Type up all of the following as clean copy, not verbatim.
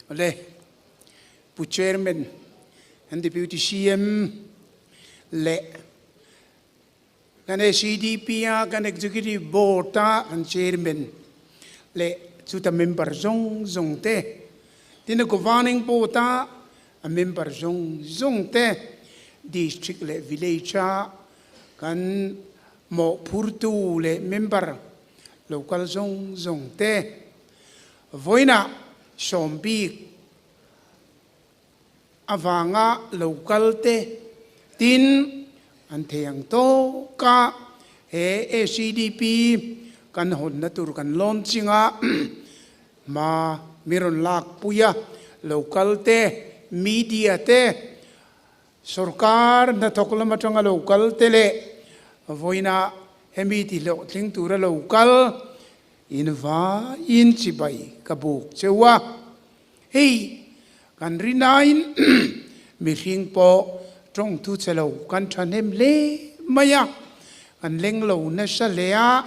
Awle, Pu Chairman and Deputy CM leh kan SEDP a kan Executive Board a kan Chairman leh chuta member zawng zawng te, tin a Governing Board a a member zawng zawng te, District leh Village a kan mawhphurtu leh member local zawng zawng te, vawiinah sawm bik avanga local te tin an thei ang tawk a, he ACDP kan hawnna tur kan launching a hma mi rawn lak pui a, local te, media te, Sorkar hnathawk lam atanga lo kal te leh vawiinah hemi ti hlawhtling tura lo kal in vaiin chibai ka buk cheu a. Hei kan rinain mihring pawh tawngthu che lo kan thahnem hle mai a, kan leng lo nasa hle a,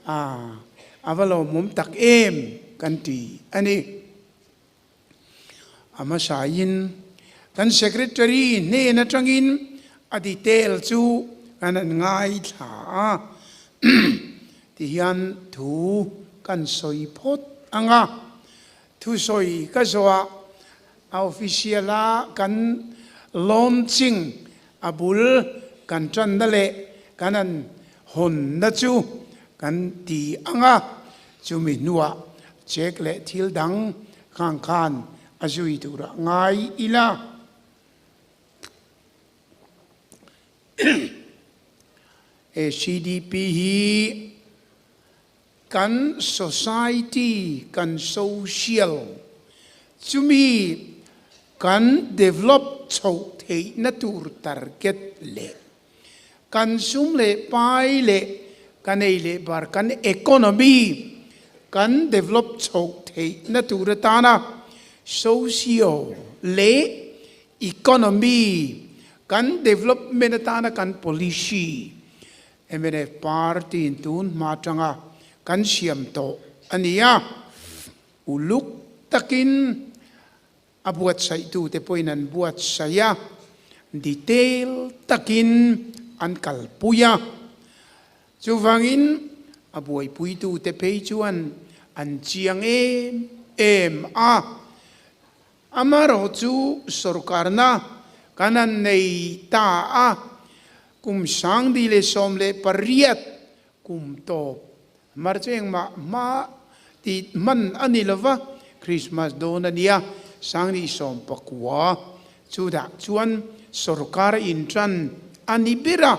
a va lawmawm tak em kan ti a ni. A hmasain kan Secretary hnen atangin a detail chu kan han ngaithla a, tihian thu kan sawi phawt ang a, thusawi ka zawhah a official a kan launching a bul kan tanna leh kan han hawnna chu kan ti ang a, Chumi hnuah check leh thil dang khang khan a zui turah ngai ila. ACDP hi kan society, kan social chumi kan develop chhoh theihna tur target leh Kan sum leh pai leh kan ei leh bar kan economy kan develop chhoh theihna tur atana socio leh economy kan development atana kan policy mnf party in tun hma atanga kan siam tawh a ni a, uluk takin A buatsaihtute pawhin an buatsaih a, detail takin an kalpui a. Chuvangin a buaipuitute phei chuan an chiang em em a. Amaherawhchu sorkarna kan han nei ta a, kum 2018 kum tawp March engmah hma tih hman a ni lova, Christmas dawn a nia, 2019 chudah chuan sorkar intan a ni ber a.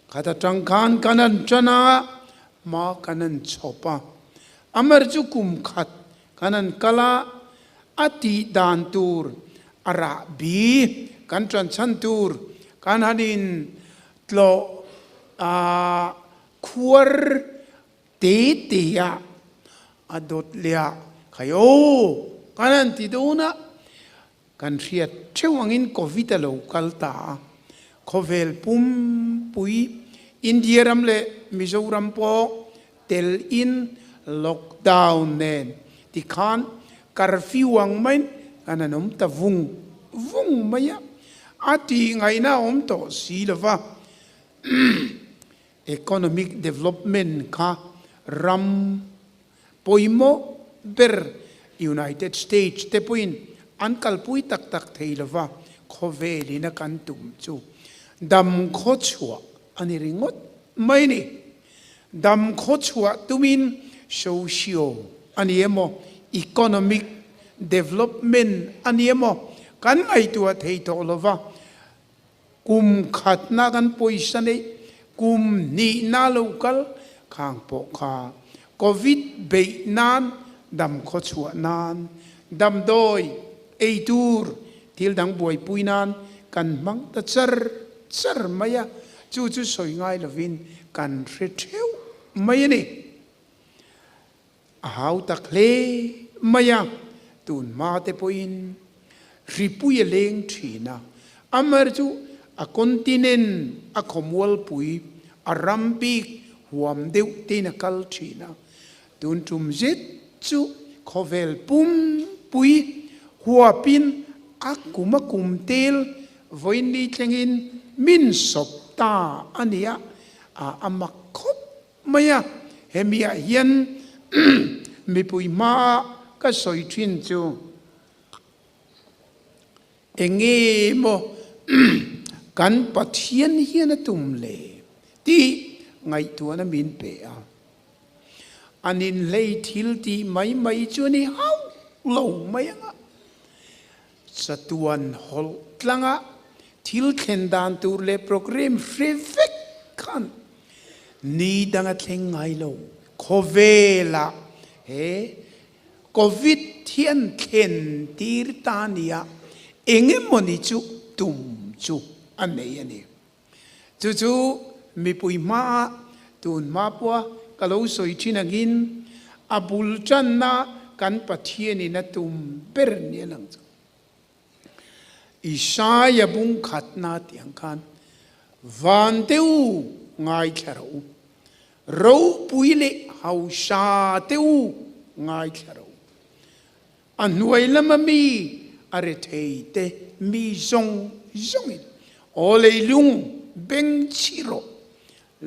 Khat atang khan kan han tan a, hma kan han chhawp a. Amar chu kum khat kan han kal a, a tih dan tur a rah bi kan tan chhan tur kan han in Tlawh a khuar te te ah a dawt leh ah khai aw kan han ti dawn a, kan hriat theuh angin Covid a lo kal ta a, khawvel pumpui India ram leh Mizoram pawh tel in lockdown nen tikhan curfew ang maiin kan han awm ta vung vung mai a, a tih ngaihna a awm tawh si lo va. Economic development kha ram pawimawh ber United States te pawhin an kalpui tak tak thei lo va, khawvelin a kan tum chu dam khawchhuah a ni ringawt mai a ni. Dam khawchhuah tumin socio a ni emaw, economic development a ni emaw kan ngaihtuah thei tawh lo va, kum khatna kan pawisa neih, kum hnihna lo kal khang pawh kha Covid beih nan, dam khawchhuah nan, damdawi, eitur, thil dang buaipui nan kan hmang ta char char mai a, chu chu sawi ngai lovin kan hre theuh mai a ni. A hau tak hle mai a, tun hma te pawhin hripui a leng thin a, amar chu a continent a khawmualpui a ram bik huam deuh tein a kal thin a, tun tum zet chu khawvel pum pui huapin a kum a kum tel vawiin ni thlengin min sawp ta a nia, a mak khawp mai a. Hemiah hian mipui hmaa ka sawi thin chu enge maw kan Pathian hian a tum le tih ngaihtuahna min pe a. An inhlei thil tih mai mai chu a ni hauh lo mai ang a. Chatuan hawlh tlanga thil thlen dan tur leh programme hre vek khan ni dang a thleng ngai lo. Khawvelah he Covid hian thlen tir ta nia eng emawni chu tum chu a nei a ni. Chu chu mipui hmaah tun hma pawha ka lo sawi thin angin a bul tanna kan Pathianin a tum ber ni a lang chu. Isaia bung khatna tih ang khan van te u ngaithla rawh u, ropui leh hausa te u ngaithla rawh u. A hnuai lama mi a rethei te mi zawng zawngin aw leilung beng chhi rawh,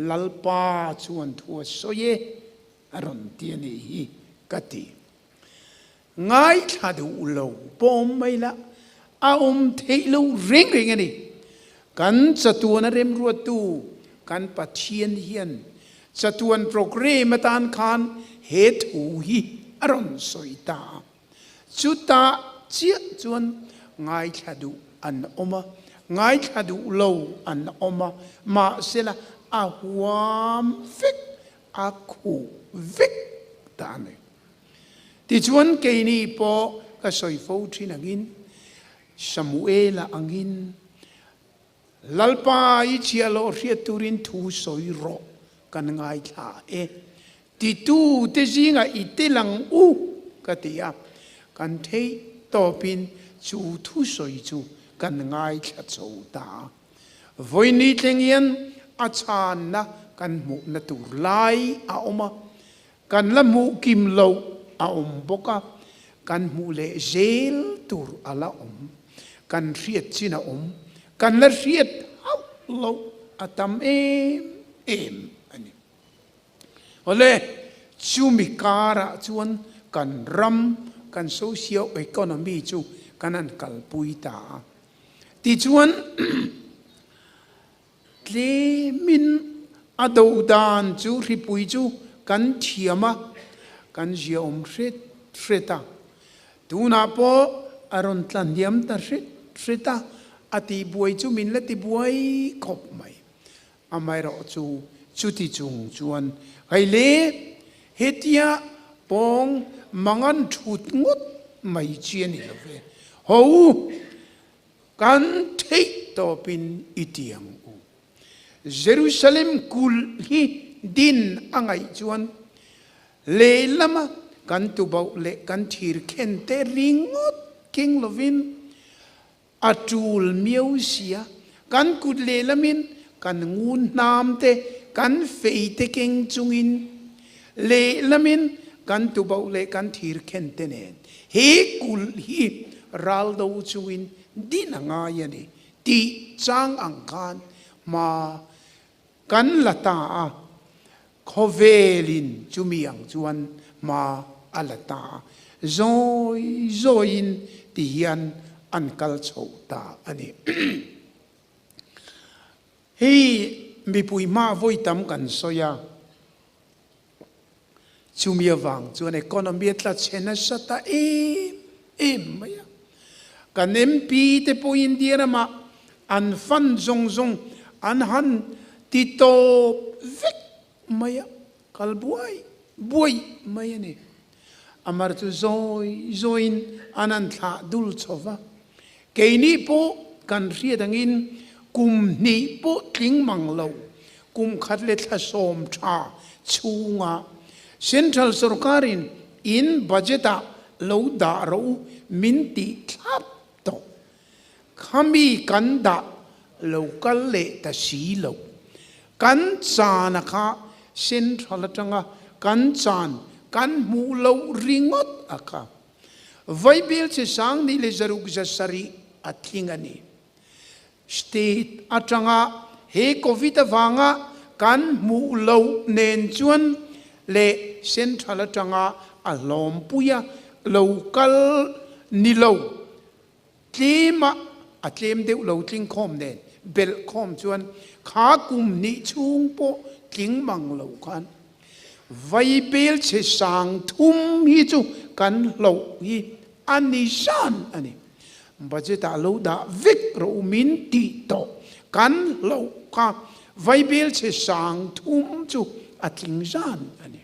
Lalpa chuan thu a sawi e a rawn ti a nih hi ka ti. Ngaithla duh lo pawm mai la, a awm theih lo reng reng a ni. Kan chatuan a remruattu kan Pathian hian Chatuan programme atan khan he thu hi a rawn sawi ta a. Chutah chiah chuan ngaithla duh an awm a, ngaithla duh lo an awm a, mahsela a huam vek, a khuh vek ta a ni. Tichuan keini pawh ka sawi fo thin angin Samuela angin Lalpa i chhiahloh hriat turin thu sawi rawh kan ngaithla e. Titu te zingah i tel ang u ka ti a, kan theih tawpin chu thu sawi chu kan ngaithla chho ta a. Vawini thleng hian a chhanna kan hmuhna tur lai a awm a, kan la hmuh kim loh a awm bawk a, kan hmuh leh zel tur a la awm, kan hriat chin a awm, kan la hriat hauh loh a tam em em a ni. Awle, chumi karah chuan kan ram, kan socio-economy chu kan han kalpui ta a. Tichuan, Tlemin a do dan chu hripui chu kan thiam a, kan ziaawm hret hret a. Tunah pawh a rawn tla hniam ta hret hret a, a tihbuai chu min la tibuai khawp mai. Amaherawh chu chuti chung chuan hei le hetia pawng mangan thut ngawt mai chi a ni lo ve. Ho u! Kan theih tawpin i ti ang u. Jerusalem kulh hi din a ngaih chuan lehlama kan tubauh leh kan thirkhen te ringawt keng lovin a tul miau sia, kan kut lehlamin kan ngun hnam te, kan fei te keng chungin lehlamin kan tubauh leh kan thirkhen te nen he kulh hi ral do chungin din a ngai a ni tih chang ang khan hma kan la ta a, khawvelin chumi ang chuan hma a la ta a, zawi zawiin ti hian an kal chhoh ta a ni. Hei mipui hma vawi tam kan sawi a. Chumi avang chuan economy a tla chhe nasa ta em em mai a. Kan MP te pawh India ramah an fund zawng zawng an han ti tawp vek mai a, kal buai buai mai a ni. Amar chu zawi zawiin an han thlah dul chho va. Keini pawh kan hriat angin kum hnih pawh tling mang lo, kum khat leh thla sawm tha chhunga Central sorkarin in budget-ah lo dah rawh u min tih thlap tawh. Khami kan dah lo kal leh ta si lo. Kan chana kha Central atanga kan chan kan hmuh loh ringawt a kha. Vaibel che 16,700 a tling a ni. State atanga he Covid avanga kan hmuh loh nen chuan leh Central atanga a hlawmpuia lo kal ni lo tlema a tlem deuh lo tling khawm nen belh khawm chuan kha kum hnih chhung pawh tling mang lo khan Vaibel chhe 3000 hi chu kan hloh hi a ni zan a ni. Budget ah lo dah vek rawh u min tih tawh kan hloh kha Vaibel chhe 3000 chu a tling zan a ni.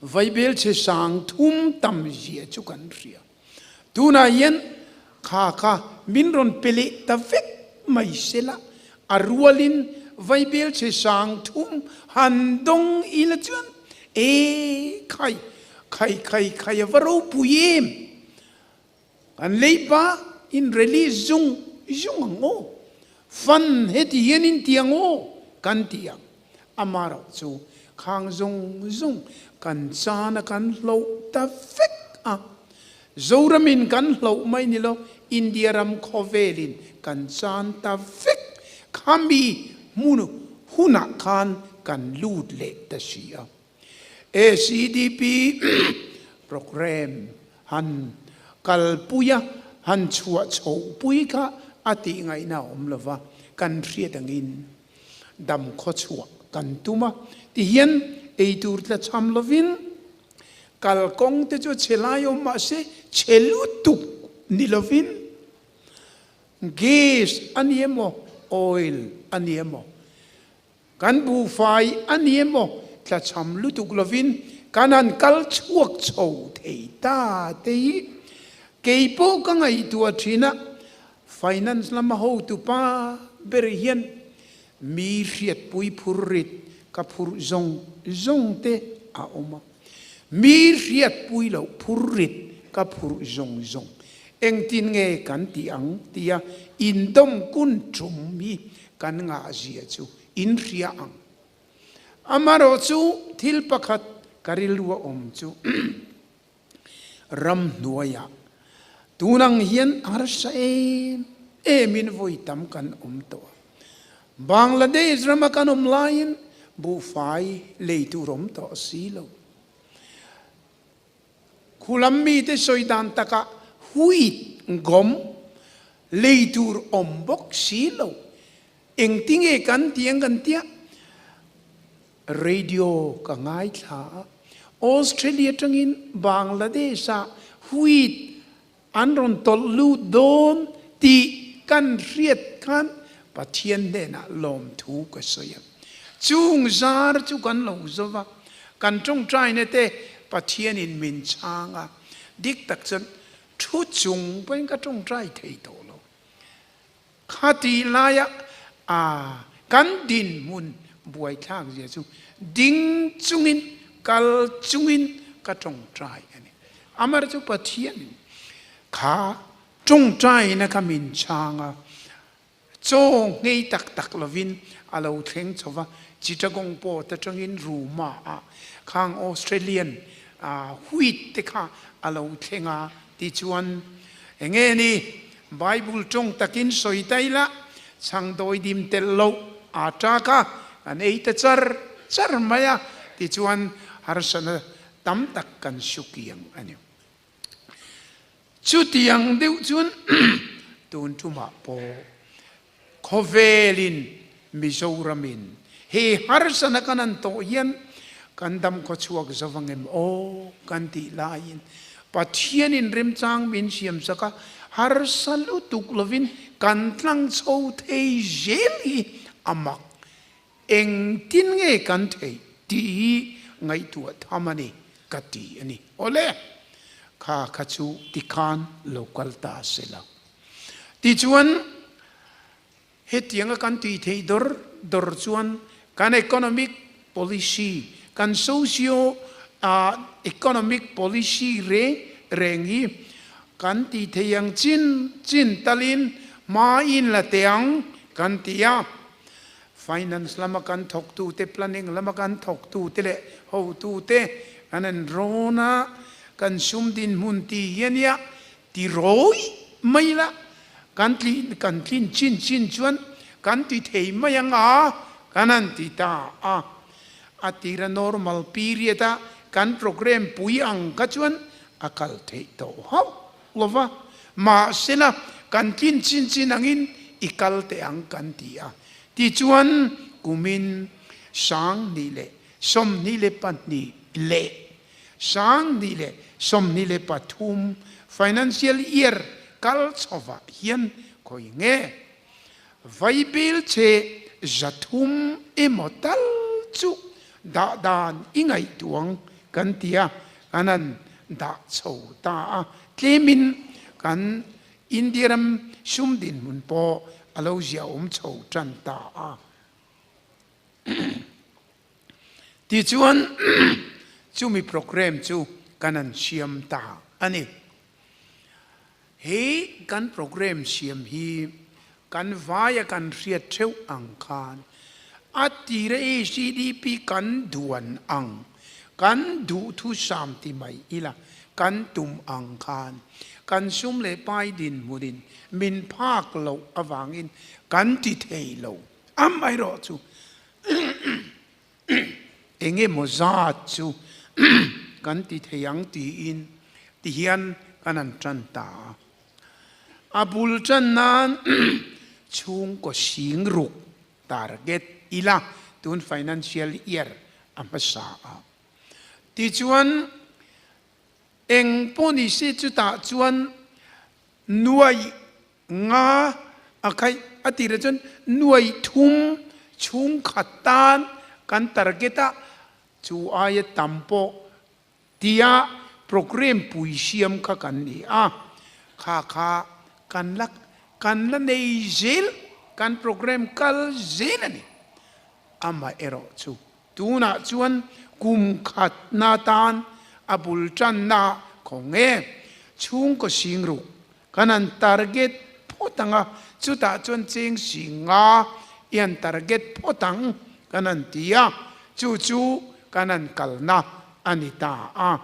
Vaibel chhe 3000 tam zia chu kan hria. Tunah hian kha kha min rawn pe leh ta vek mai sela, a rualin vaibel chhe 3000 han dawng ila chuan e khai khai khai khai a va ropui em! Kan leipa in release zung zung ang aw, fund heti hian in ti ang aw kan ti ang. Amarawh chu khang zung zung kan chana kan hloh ta vek a. Zoramin kan hloh mai ni lo, India ram khawvelin kan chan ta vek. Khami hmun hunah khan kan lut leh ta si a. ACDP programme han kalpui a, han chhuah chhohpui kha a tih ngaihna a awm lova, kan hriat angin dam khawchhuah kan tum a. Tihian eitur tlachham lovin kalkawng te chu chhe lai awm mah se chhe lutuk ni lovin gas a ni emaw oil a ni emaw Kan buhfai a ni emaw tlachham lutuk lovin kan han kal chhuak chho thei ta te hi kei pawh ka ngaihtuah thin a, finance lama hotu pa ber hian mi hriatpui phur rit ka phurh zawng zawng te a awm a, mi hriatpui loh phur rit ka phurh zawng zawng engtin nge kan tih ang tia indawm kun tum hi Kan ngahzia chu in hria ang. Amarawh chu thil pakhat ka rilru a awm chu ramhnuaiah tun ang hian harsa em emin vawi tam kan awm tawh a. Bangladesh rama kan awm laiin buhfai lei tur awm tawh si lo. Khulam mite sawi dan takah wheat gawm lei tur awm bawk si lo. Engtinge kan ti ang kan tia? Radio ka ngaithla a, Australia atangin Bangladesh-ah wheat an rawn tawlh lut dawn tih kan hriat khan Pathian hnenah lawmthu ka sawi a. Chung zar chu kan lo zo va, kan tawngtaina te Pathianin min chhang a, dik tak chuan thu chung pawhin ka tawngtai thei tawh lo. Kha tih laia a kan dinhmun buaithlak zia chu ding chungin kal chungin ka tawngtai a ni. Amar chu Pathianin kha tawngtaina kha min chhang a, chaw nghei tak tak lovin a lo thleng chho va, Chittagong port atangin Ruma ah khang Australian wheat te kha a lo thleng a, tichuan enge ni Bible tawng takin sawi ta ila, chhangdawi dim telh loh aa ṭak a, kan ei ta char char mai a, tichuan harsatna tam tak kan su kiang a ni. Chutiang deuh chuan tun tumah pawh khawvelin Mizoramin he harsatna kan han tawh hian kan dam khawchhuak zo vang em aw kan tih laiin Pathianin remchang min siam sak a, harsa lutuk lovin kan tlang chho thei zel hi a mak. Engtin nge kan theih tih hi ngaihtuah tham a ni ka ti a ni. Awle, kha kha chu tikhan lo kal ta se la. Tichuan, hetianga kan tih theih dawr dawr chuan kan economic policy, kan socio economic policy reng reng hi kan tih theih ang chin chin talin hma in la teh ang kan ti a. Finance lama kan thawktute, planning lama kan thawktute leh hotute kan en rawn a. Kan sum dinhmun ti hi ania ti rawi mai la, kan tlin kan tlin chin chin chuan kan ti thei mai ang a, kan han ti ta a. A tira normal period a kan program pui ang kha chuan a kal theih tawh hauh lo va, mahsela kan tlin chin chin angin i kal teh ang kan ti a. Tichuan kumin 2022 leh 2023 financial year kal chhovah hian khawi nge vaibel che 300 emaw tal chu dah dan i ngaihtuang kan ti a, kan han dah chho ta a, tlemin kan India ram sum dinhmun pawh a lo ziahawm chho tan ta a. Tichuan, chumi program chu kan han siam ta a ni. He kan program siam hi kan vaia kan hriat theuh ang khan a tira ACDP kan duan ang, kan duhthusam ti mai ila kan tum ang khan kan sum leh pai dinhmunin min phak loh avangin kan ti thei lo. Amaherawhchu eng emaw zat chu kan ti thei ang tiin tihian kan han tan ta a. A bul tan nan chhungkaw sing ruk target ila tun financial year a hmasa a. Tichuan eng pawh ni se chutah chuan nuaih Nga a khaih a tir ahcun 300 chungkhat tan kan target ah cu aia tam pawh tiah program pui siam kha kan ni a. Kha kha kan la kan la nei zel, kan program kal zel a ni. Amaherawh chu tunah chuan kum khatna tan a bul tanna khaw nge chhungkaw singruk Kan han target phawt ang a, chutah chuan cheng si nga i han target phawt ang kan han ti a, chu chu kan han kalna a ni ta a.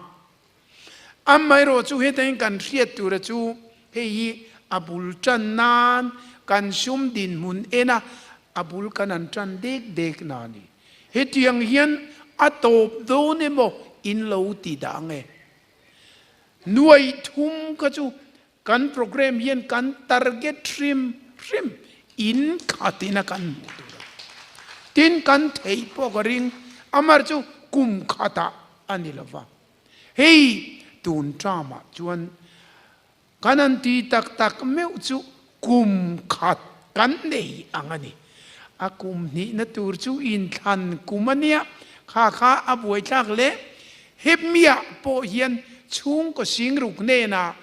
Amaherawh chu hetangin kan hriat tura chu hei hi a bul tan nan kan sum dinhmun en a, a bul kan han tan dek dek na a ni. Hetiang hian a tawp dawn emaw in lo ti dah ang e. 300 kha chu kan program hian kan target hrim hrim in khatin a kan hmuh tur a. Tin kan theih pawh ka ring, amar chu kum khatah a ni lova. Hei tun term ah chuan kan han ti tak tak meuh chu kum khat kan nei ang a ni. A kum hnihna tur chu inthlan kum a nia, kha kha a buaithlak hle. Hemiah pawh hian chhungkaw singruk hnenah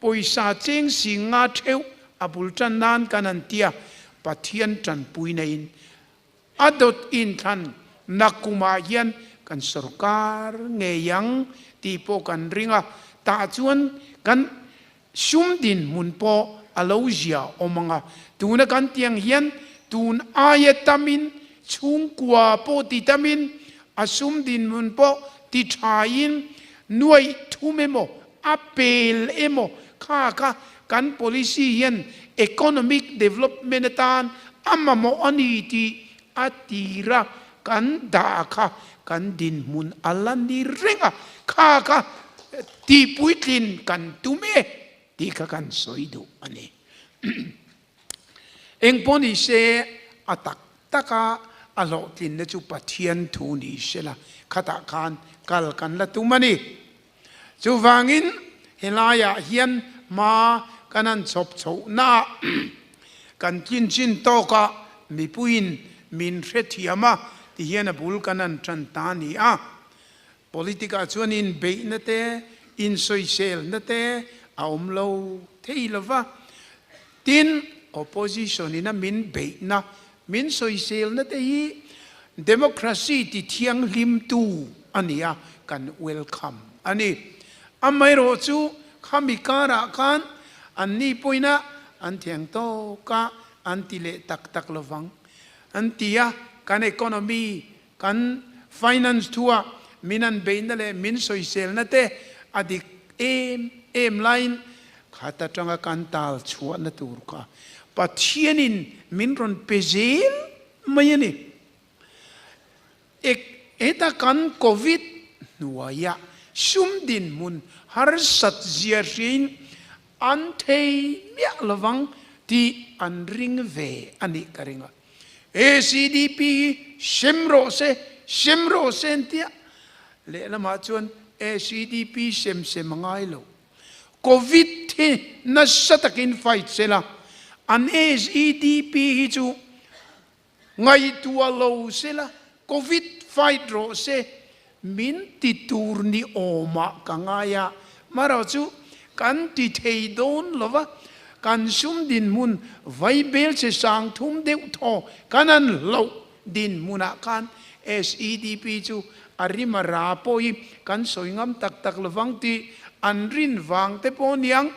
pawisa cheng 50 theuh a bul tan nan kan han ti a, Pathian tanpuina in a dawt inthlan nakumah hian kan sorkar ngei ang tih pawh kan ring a, tah chuan kan Sum dinhmun pawh a lo zia awm ang a, tuna kan tih ang hian tun aia tamin chhungkua pawh ti tamin a sum dinhmun pawh ti thain 300 emaw a pel emaw kha kha kan policy hian economic development atan a mamawh a ni tih a tira kan dah kha kan dinhmun a la ni reng a, kha kha tihpuitlin kan tum e tih kha kan sawi duh a ni. Engpawh ni se a tak taka a hlawhtlinna chu Pathian thu ni sela khatah khan kal kan la tum a ni. Chuvangin helaiah hian hma kan han chhawp chhohnaah kan tlinchin tawkah mipuiin min hrethiam a tihian a bul kan han tan ta a ni a. Politic-ah chuan inbeihna te, insawiselna te a awm lo thei lo va. Tin, opposition-in a min beihna, min sawiselna te hi democracy ti thianghlimtu a ni a, kan welcome a ni. Amaherawh chu khami karah khan anni pawhin an thiang tawk a, an ti leh tak tak lovang an ti a, kan economy, kan finance thua min an beihna leh min sawiselna te A dik em em laiin khat atanga kan tal chhuahna tur kha Pathianin min rawn pe zel mai a ni. Ek heta kan Covid hnuaia sum dinhmun harsat zia hriain an thei miah lovang tih an ring ve a nih ka ring a. ACDP hi sem rawh se, sem rawh se an tia. Lehlamah chuan ACDP sem sem a ngai lo. Covid hi nasa takin fight sela, an ACDP hi chu Ngaihtuah lo sela, Covid fight rawh se, min ti tur ni awmah ka ngai a, marawh chu kan ti thei dawn lo va, kan sum dinhmun vaibel che sang thum deuh thaw kan an hlauh dinhmunah khan SEDP chu a rim a ra pawh hi kan sawi ngam tak tak lovang tih an rin vang te pawh niang.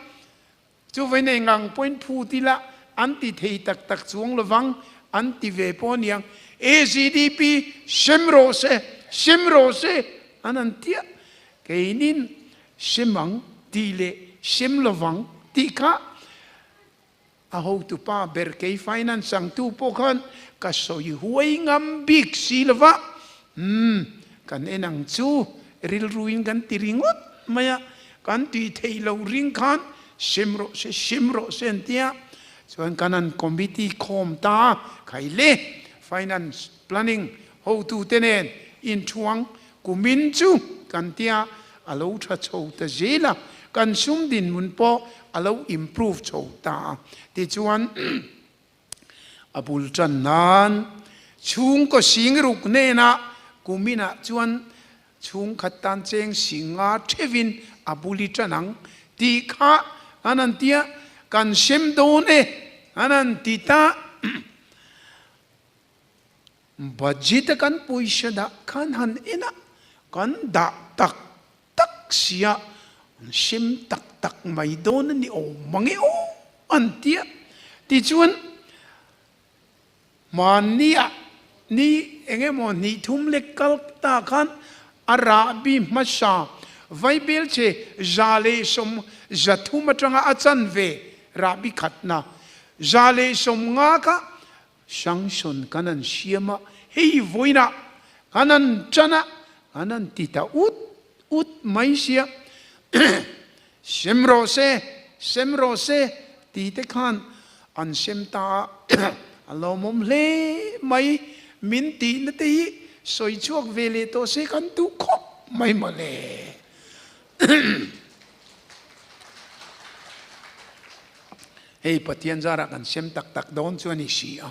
Chu vei nei ngang pawhin phut ila an ti thei tak tak chuang lovang an ti ve pawh aniang. ACDP sem rawh se, sem rawh se an han tia. Keinin sem ang tih leh sem lovang tih kha a hotupa ber kei finance angtu pawh khan ka sawi huai ngam bik si lova. Umm, kan en ang chu, rilruin kan ti ringawt mai a, kan tih theih loh ring khan sem rawh se, sem rawh se an ti a, chuan kan han committee khawm ta a, khai le, finance planning hotute nen inthuang kumin chu kan ti a, a lo tha chho ta zel a, kan sum dinhmun pawh a lo improve chho ta a, tichuan. A bul tan nan chhungkaw sing ruk hnenah kuminah chuan chhungkhat tan cheng sing nga theuhin a bul i tan ang tih kha an han ti a, kan sem dawn e an han ti ta. Budget a kan pawisa dah khan han en a, kan dah tak tak sia an sem tak tak mai dawn a ni awm mang e aw an ti a. Tichuan hmanniah ni eng emaw hnih thum lek kal ta khan a rahbi hmasa vaibel che 130 atanga a chanve rahbi khatna 150 kha Sanction kan an siam a, hei vawiinah kan an tan a, kan an ti ta ut ut mai sia. Sem rawh se, sem rawh se ti te khan an sem ta a, a lawmawm hle mai. Min tihna te hi sawi chhuak ve leh tawh se kan duh khawp mai mawle. Hei Pathian zarah kan sem tak tak dawn chu a ni si a.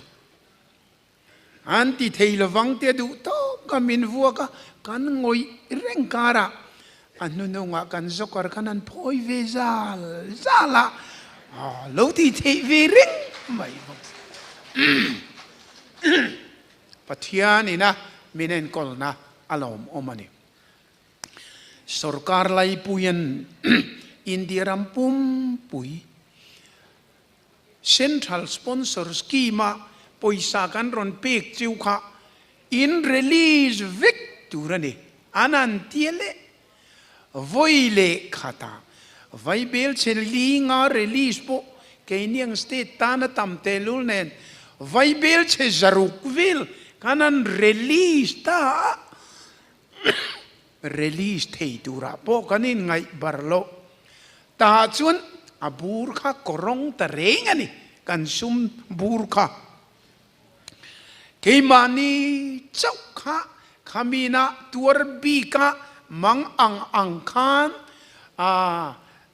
An ti thei lovang te duh tawk a min vuak a, kan ngawih reng karah a hnunungah kan zawkar khan an phawi ve zal zal a, lo ti theih ve reng mai bawk si. Pathian ina min enkawlna a lawmawm a ni. Sorkar laipuiin India ram pumpui Central Sponsor Scheme-a pawisa kan rawn pek chiu kha in release vek tur a ni. An han ti leh vawi leh khatah Vaibel chhe li nga release pawh keiniang state tana tam tehlul nen Vaibel chhe zaruk vel kan han release ta a. Release thei turah pawh kan inngaih bar loh. Tah chuan a bur kha kawrawng ta reng a ni, kan sum bur kha. Keimahni chauh kha khamina tuar bika mang ang ang khan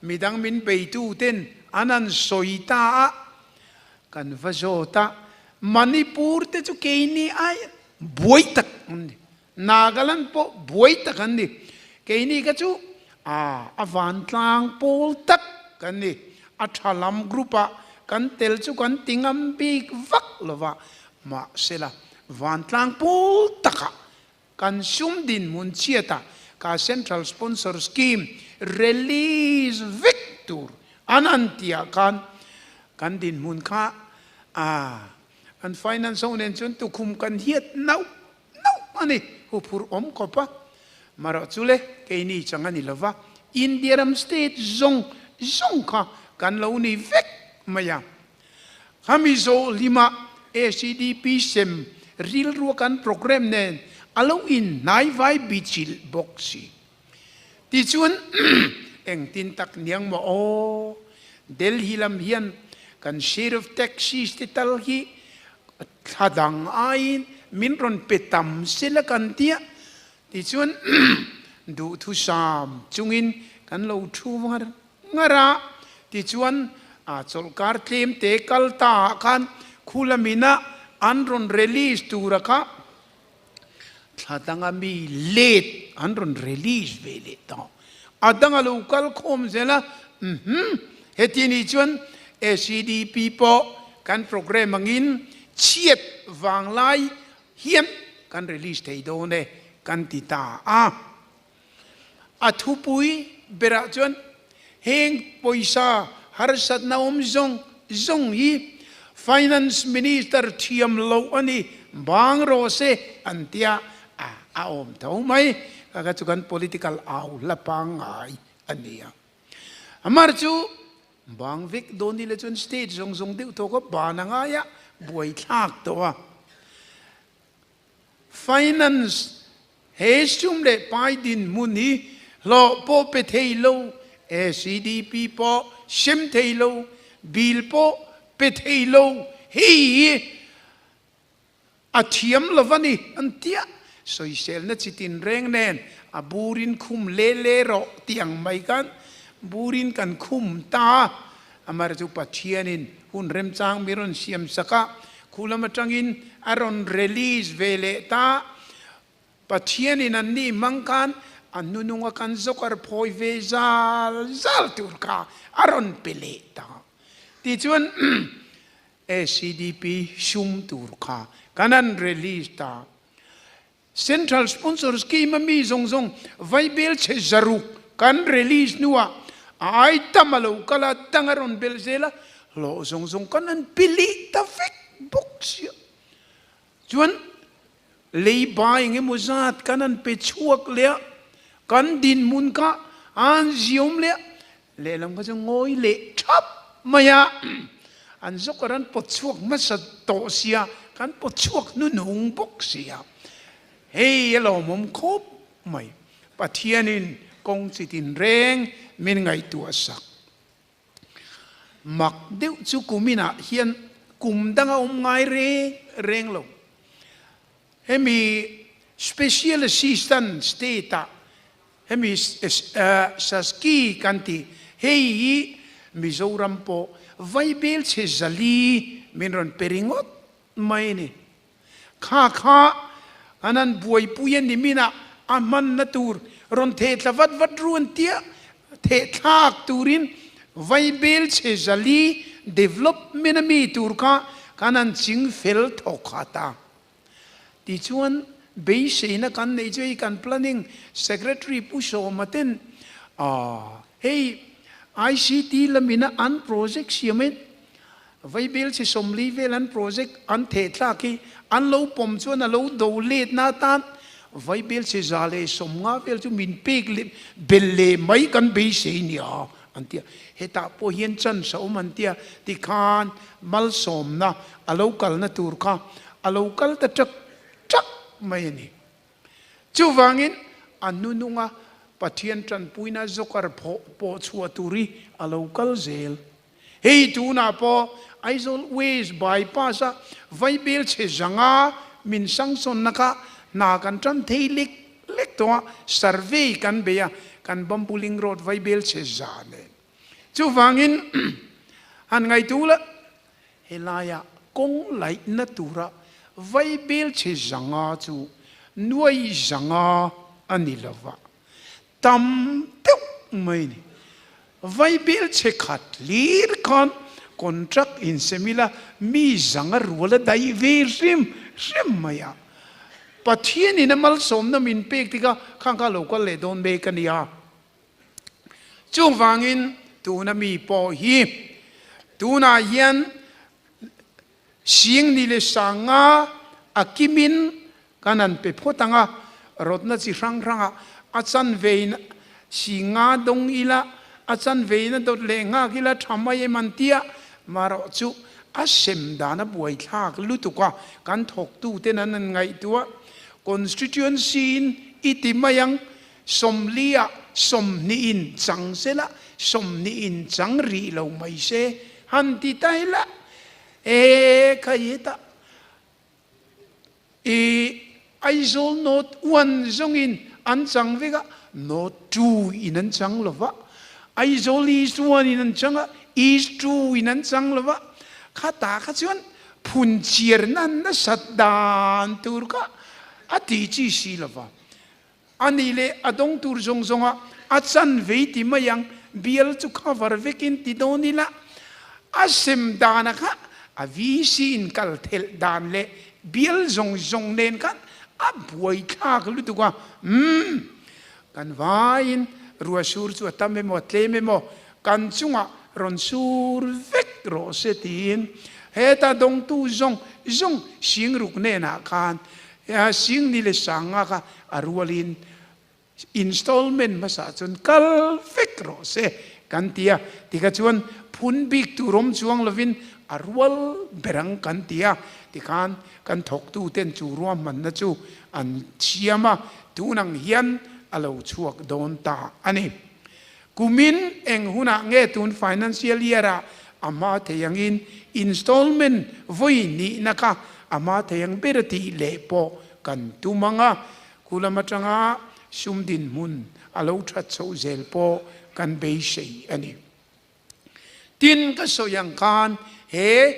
midang min beitu ten an han sawi ta a, kan va zawt a, Manipur te chu keini ai buai tak an ni. Nagaland pawh buai tak an ni. Keini kha chu a vantlang pawl tak kan ni. A tha lam group ah kan tel chu kan ti ngam bik vak lo va, mahsela vantlang pawl takah kan sum dinhmun chhiatah ka Central Sponsor Scheme release vek tur an han tihah khan kan dinhmun kha a An finance ho nen chuan tukhum kan hiat nauh nauh a ni, huphurh awm khawp a. Marawh chu le, keini chang a ni lova, India ram state zawng zawng kha kan lo ni vek mai a. Khami zawh hlima ACDP sem rilrua kan programme nen a lo inhnaivai bichilh bawk si. Tichuan engtin tak niang maw aw, Delhi lam hian kan share of taxis te tal hi thla dang aiin min rawn pe tam sela kan tia. Tichuan duhthusam chungin kan lo thu ngar ngar a. Tichuan a chawlhkar tlem te kal ta ah khan khulamina an rawn release tura kha thla danga mi let an rawn release ve leh ta. A danga lo kal khawm zel a, Uhmm, heti nih chuan ACDP pawh kan programme angin chhiat vanglai hian kan release thei dawn e kan ti ta a. A thupui berah chuan heng pawisa harsatna awm zawng zawng hi Finance Minister thiam loh a ni bang rawh se an tia a a awm tho mai. Kha kha chu kan political au hla pangngai a ni a. Amar chu Bang vek dawn ila chuan state zawng zawng deuh tawk a ban a ngai a, buaithlak tawh a. Finance he sum leh pai dinhmun hi hlawh pawh pe thei lo, ACDP pawh sem thei lo, bill pawh pe thei lo, hei hi A thiam lo va ni an tia, sawiselna chi tinreng nen a burin khum le le rawh tih ang mai khan burin kan khum ta a. Amar chu Pathianin hun remchang mi rawn siam sak a, khu lam atangin a rawn release ve leh ta. Pathianin an ni hmang khan a hnununga kan zawkar phawi ve zal zal tur kha a rawn pe leh ta. Tichuan ACDP sum tur kha kan han release ta. Central Sponsor Scheme a mi zawng zawng vaibel chhe zaruk kan release hnuah a ai tam a lo kal a, dang a rawn belh zel a, hlawh zawng zawng kan han pe leh ta vek bawk sia. Chuan leiba eng emaw zat kan han pe chhuak leh a, kan dinhmun kha a han ziawm leh a, Lehlam kha chu ngawi leh thap mai a, an zawkar an pawt chhuak hmasa tawh sia, kan pawt chhuak hnunhung bawk sia. Hei a lawmawm khawp mai. Pathianin kawng chi tinreng min ngaihtuah sak. Mak deuh chu kuminah hian kum danga awm ngai reng reng lo. Hemi Special Assistant State-ah Hemi Saski kan tih hei hi Mizoram pawh vaibel chhe zali min rawn pe ringawt mai a ni. Kha kha an han buaipui a ni minah a hmanna tur rawn theh thla vat vat ru an tia, theh thlak turin vaibel chhe zali development a mi tur kha kan han ching fel thawk khat a. Tichuan, beiseina kan neih chu hei kan Planning Secretary Pu Sawma ten hei ICT lamina an project siamin Vaibel chi 40 vel an project an thehthlak hi an lo pawm chuan a lo do letna atan Vaibel chi 150 vel chu min pek leh bel leh mai kan beisei nia an ti a. Hetah pawh hian chance a awm an ti a, tikhan malsawmna a lo kalna tur kha a lo kal ta ṭak ṭak mai a ni. Chuvangin a hnununga Pathian ṭanpuina zawkar phawh pawh chhuah tur hi a lo kal zel. Hei tunah pawh Aizawl West Bypass a vaibel chhe zanga min sangsawnna kha hna kan ṭan thei lek lek tawh a, survey kan bei a, kan Bambuling Road vaibel chhe za nen. Chuvangin han ngaihtuh la, Helaia kawng laihna tura vaibel chhe 500 chu nuai 500 a ni lo va, tam deuh mai a ni. Vaibel chhe khat hlir khan contract insem ila mi 500 rual a daih ve hrim hrim mai a. Pathianin a malsawmna min pek tikah khang kha lo kal leh dawn mek a nia. Chuvangin tuna mi pawh hi tunah hian sing ni leh sanga a kimin kan han pe phawt ang a, rawtna chi hrang hrangah a chanvein Singa dawng ila, a chanve in a dawt leh nghak ila tha mai em an tia, marawh chu a sem dan a buaithlak lutuk a, kan thawktu ten an han ngaihtuah. Constituency in i ti mai ang, 40 ah 20 in chang sela, 20 in chang rih lo mai se, han ti ta ila, e kha hetah I Aizawl North 1 zawngin an chang vek a, North 2 in an chang lo va, Aizawl East 1 in an chang a, East 2 in an chang lo va, khatah kha chuan phun chiarna nasat dan tur kha a tih chi si lo va. A nih leh a dawng tur zawng zawnga a chanve ti mai ang, bial chu cover vekin ti dawn ila, a sem dana kha a VC in kal thelh dan leh bial zawng zawng nen khan a buaithlak lutuk a, umm kan vaiin ruahsur chu a tam emaw a tlem emaw kan chungah rawn sur vek rawh se tiin heta dawngtu zawng zawng Singruk hnenah khan Sing ni leh sanga kha a rualin installment hmasa chuan kal vek rawh se kan ti a, tikha chuan phun bik tur awm chuang lovin a rual ber ang kan ti a, tikhan kan thawktu ten chu ruahmanna chu an siam a, tun ang hian a lo chhuak dawn ta a ni. Kumin eng hunah nge tun financial year ah a hma thei angin installment vawi nihna kha a hma thei ang ber a tih leh pawh kan tum ang a, khulam atanga sum dinhmun a lo that chhoh zel pawh kan beisei a ni. Tin, ka sawi ang khan he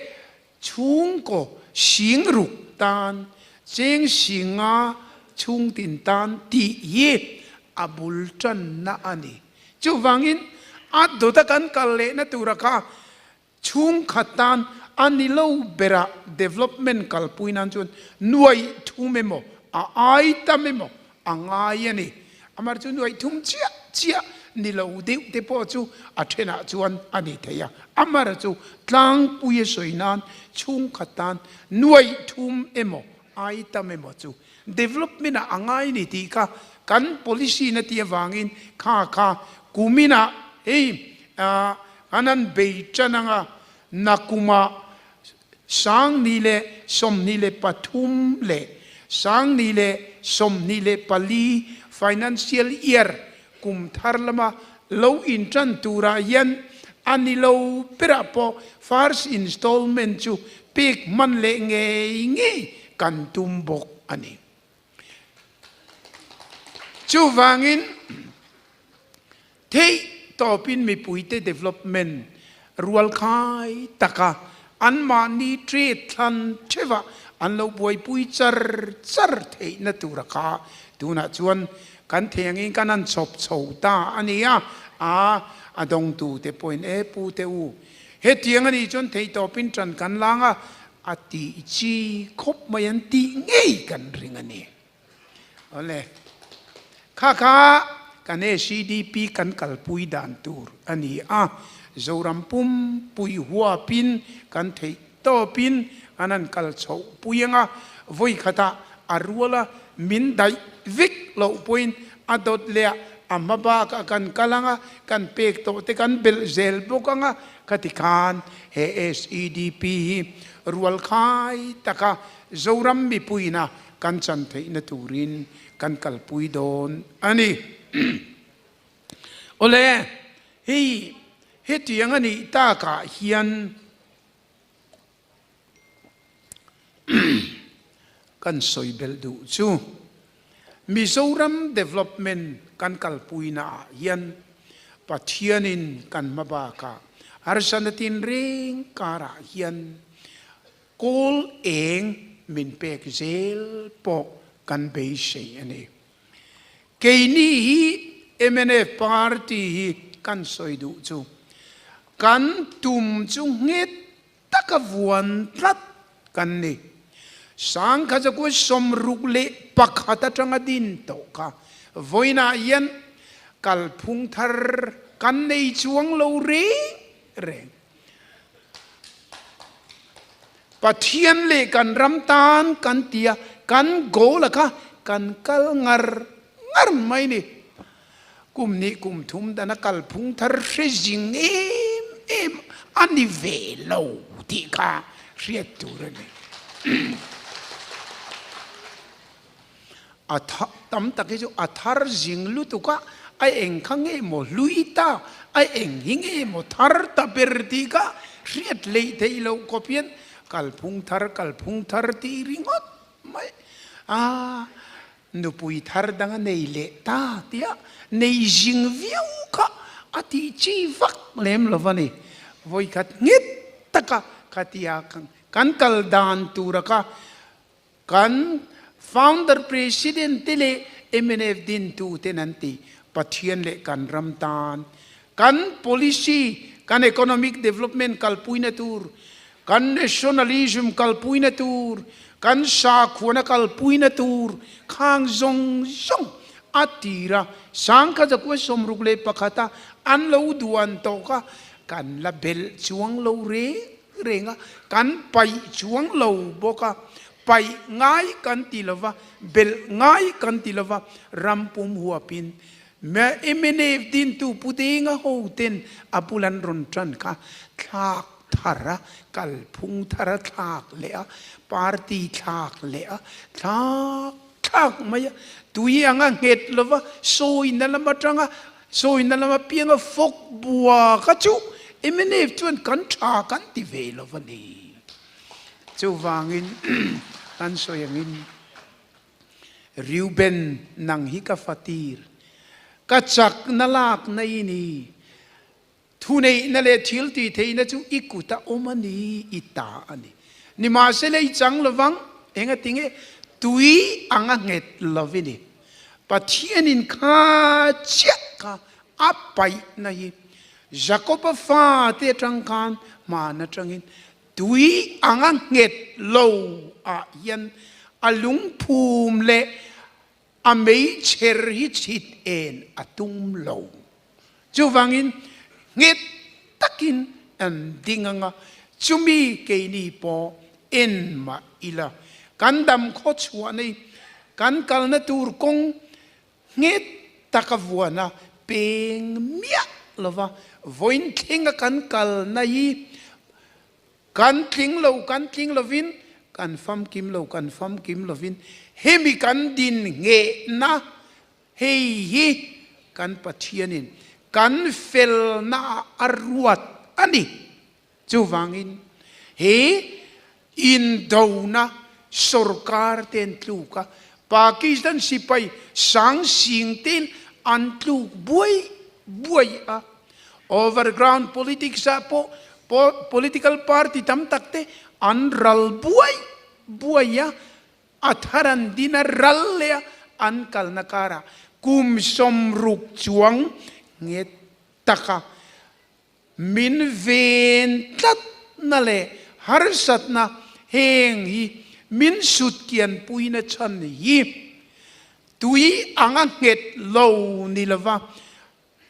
chhungkaw singruk tan cheng singa chhungtin tan tih hi a bul tanna a ni. Chuvangin a dawta kan kal lehna tura kha chhungkhat tan a ni lo berah development kalpui nan chuan nuaih thum emaw a ai tam emaw a ngai a ni. Amar chu nuaih thum chiah chiah ni lo deuh te pawh chu a thenah chuan a ni thei a. Amar chu tlangpui a sawi nan chhungkhat tan nuaih thum emaw ai tam emaw chu development ah a ngai ni tih kha kan policy na tih avangin kha kha kuminah hei an han bei tan anga nakumah 2023 leh 2024 financial year kum thar lama lo intan turah hian a ni lo berah pawh first installment chu pek hman leh ngei ngei kan tum bawk a ni. Chuvangin theih tawpin mipuite development rualkhai taka anmahni trade thlan theuhah an lo buaipui char char theihna tura kha tunah chuan kan thei angin kan han chhawp chho ta a ni a, a a dawngtute pawhin e pute u hetiang a nih chuan theih tawpin ṭan kan lang a, a tih chi khawp mai an tih ngei kan ring a ni. Awle, kha kha kan SEDP kan kalpui dan tur a ni a, Zoram pum pui huapin kan theih tawpin an han kal chhoh pui ang a, vawi khatah a ruala min daih vek loh pawhin a dawt leh a, a hma bakah kan kal ang a, kan pek tawh te kan belh zel bawk ang a, khati khan he SEDP hi rualkhai taka Zoram mipuina kan chan theihna turin kan kalpui dawn a ni. Awle, hei hetiang a nih takah hian kan sawi belh duh chu Mizoram development kan kalpuina ah hian Pathianin kan hma bakah harsatna tinreng karah hian Kawl eng min pek zel pawh kan beisei a ni. Keini hi mnf party hi kan sawi duh chu kan tum chu nghet taka vuan tlat kan ni. Sangkhazakuai 61 atanga din tawh kha vawiinah hian kalphung thar kan nei chuang lo reng reng. Pathian leh kan ram tan kan ti a, kan goal a kha kan kal ngar ngar mai ni. Kum hnih kum thum dana kalphung thar hre zing em em a ni ve lo tih kha hriat tur a ni. A tam tak hi chu a thar zing lutuk a, a eng kha nge maw hlui ta, a eng hi nge maw thar ta ber tih kha hriat hleih theih loh khawp hian kalphung thar kalphung thar tih ringawt mai a. Nupui thar dang a nei leh ta tia nei zing viau kha a tih chi vak lem lo va ni. Vawikhat nghet taka khatia kan kal dan tura kha kan Founder President te leh mnf dintu ten an ti, Pathian leh kan ram tan kan policy, kan economic development kalpuina tur, kan nationalism kalpuina tur, kan sakhuana kalpuina tur khang zawng zawng a tira sangkha zakua 61 a an lo duan tawh kha kan la belh chuang lo reng reng a, kan paih chuang lo bawk a, paih ngai kan ti lova, belh ngai kan ti lova, ram pum huapin Mnf dintu Pu Denga ho ten a bul an rawn tan kha thlak thar a, kalphung thar a thlak leh a, party thlak leh a, thlak thlak mai a, tui anga nghet lova sawina lam atanga sawina lam apianga fawk bua kha chu mnf chuan kan tha kan ti ve lova ni. Chuvangin kan sawi angin. Reuben, nang hi ka fatir, ka chakna lakna i ni. Thuneihna leh thil tih theihna chu i kuta awm a ni, i ta a ni. Nimahsela i chang lovang, engatinge tui anga nghet lo i ni. Pathianin kha chiah kha a paihna hi Jakoba fate atang khan hman atangin Tui anga nghet lo ah hian a lungphum leh a meichher hi chhit en a tum lo. Chuvangin nghet takin an ding anga chumi keini pawh en mah ila kan dam khaw chhuah nei kan kalna tur kawng Nghet taka vuana peng miah lova vawiin thlenga kan kalna hi kan tling lo, kan tling lovin, kan famkim lo, kan famkim lovin hemi kan din nghehna hei hi kan Pathianin kan felna ah a ruat a ni. Chuvangin he indona sorkar te an tluk a, Pakistan sipai sang sing tein an tluk buai buai a. Overground politics ah pawh political party tam tak te an ral buai buai a, a thar an din a ral leh a, an kalna karah kum 60 chuang nghet taka Min ven tlatna leh harsatna heng hi min sutkian puina chhan hi tui anga nghet lo ni lova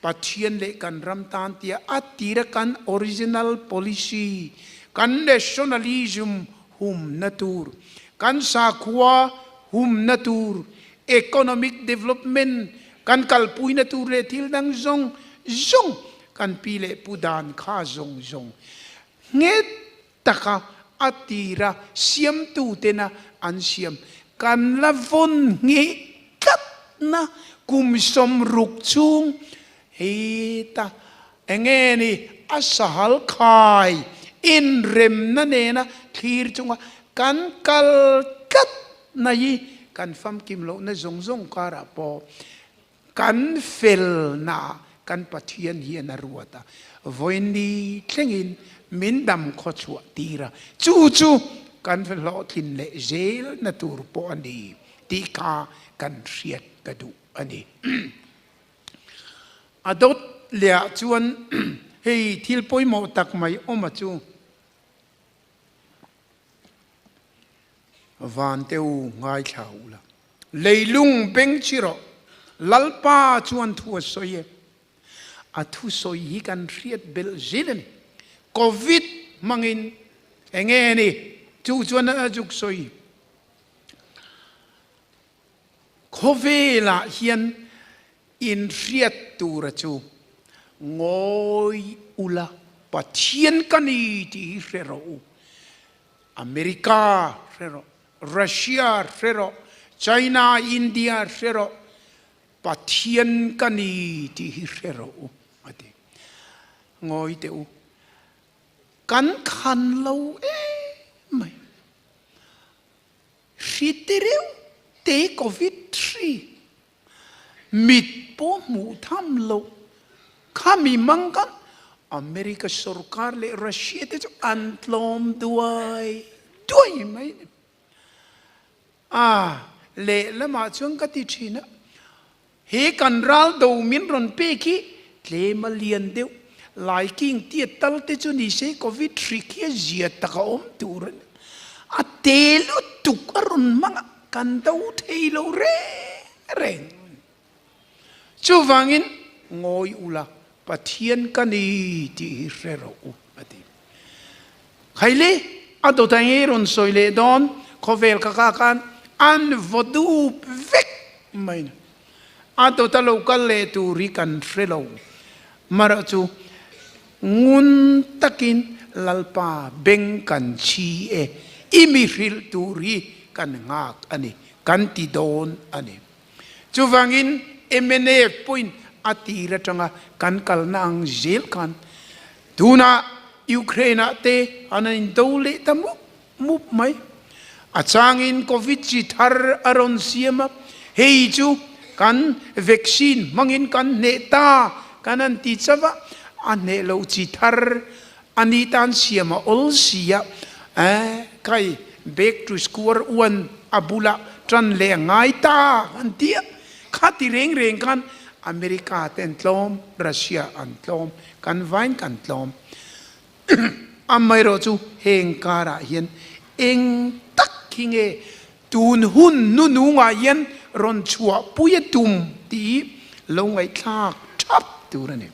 Pathian leh kan ram tan tia a tira kan original policy, kan nationalism humna tur, kan sakhua humna tur, economic development kan kalpuina tur leh thil dang zawng zawng Kan pi leh pu dan kha zawng zawng nghet taka a tira siamtu tena an siam kan la vawn ngheh tlatna kum 60 chhung heta enge ni a sahal khai inremna nena thlir chunga kan kal tlatna hi kan famkim lohna zawng zawng karah pawh Kan felna kan Pathian hian a ruat a, vawiin thlengin min dam khaw chhuah tir a, chu chu kan hlawhtlin leh zelna tur pawh a ni tih kha kan hriat ka duh a ni. A dawt lehah chuan hei thil pawimawh tak mai awm a chu. Vante u ngaithla u la. Leilung beng chi rawh. Lalpa chuan thu a sawi e. A thusawi hi kan hriat belh zin a ni. Covid hmangin enge ni chu chuan a zuk sawi. Khawvelah hian. In hriat tura chu ngawi ula Pathian ka ni tih hi hre rawh u. America hre rawh, Russia hre rawh, China, India hre rawh, Pathian ka ni tih hi hre rawh u a ti. Ngawi teh u, kan khan lo em mai. Hri te reuh te Covid hri mit pawh hmuh tham loh kha mi mang khan America sorkar leh Russia te chu an tlawm duai duai mai a ni. A lehlamah chuan ka ti thin a, he kan ral do min rawn pek hi tlem a lian deuh, laiking tiat tal te chu ni se Covid hri khi a zia tak a awm tur a ni. A te lutuk a rawn hmang a, kan do thei lo reng reng. Chuvangin ngawi ula Pathian ka ni tih hi hre rawh u a ti. Khaile a dawt ang i rawn sawi leh dawn khawvel ka ka khan an vaw dup vek mai na. A dawt a lo kal leh tur hi kan hre lo. Marawh chu ngun takin Lalpa beng kan chhi e, i mi hrilh tur hi kan nghak a ni, kan ti dawn a ni. Chuvangin mnf pawhin a tir atanga kan kalna ang zel khan tunah Ukraine-ah te an han indo leh ta mup mup mai. A changin Covid chi thar a rawn siam a, hei chu kan vaccine hmangin kan hneh ta kan han ti chauh a, a hneh loh chi thar a ni tan siam a awl si a, eh kai back to square one a bulah tan leh a ngai ta an ti a, kha ti reng reng khan America te an tlawm, Russia an tlawm, kan vain kan tlawm. Amaherawh chu heng karah hian eng tak hi nge tun hun nunungah hian rawn chhuahpui a tum tih lo ngaihthlak thap tur a ni.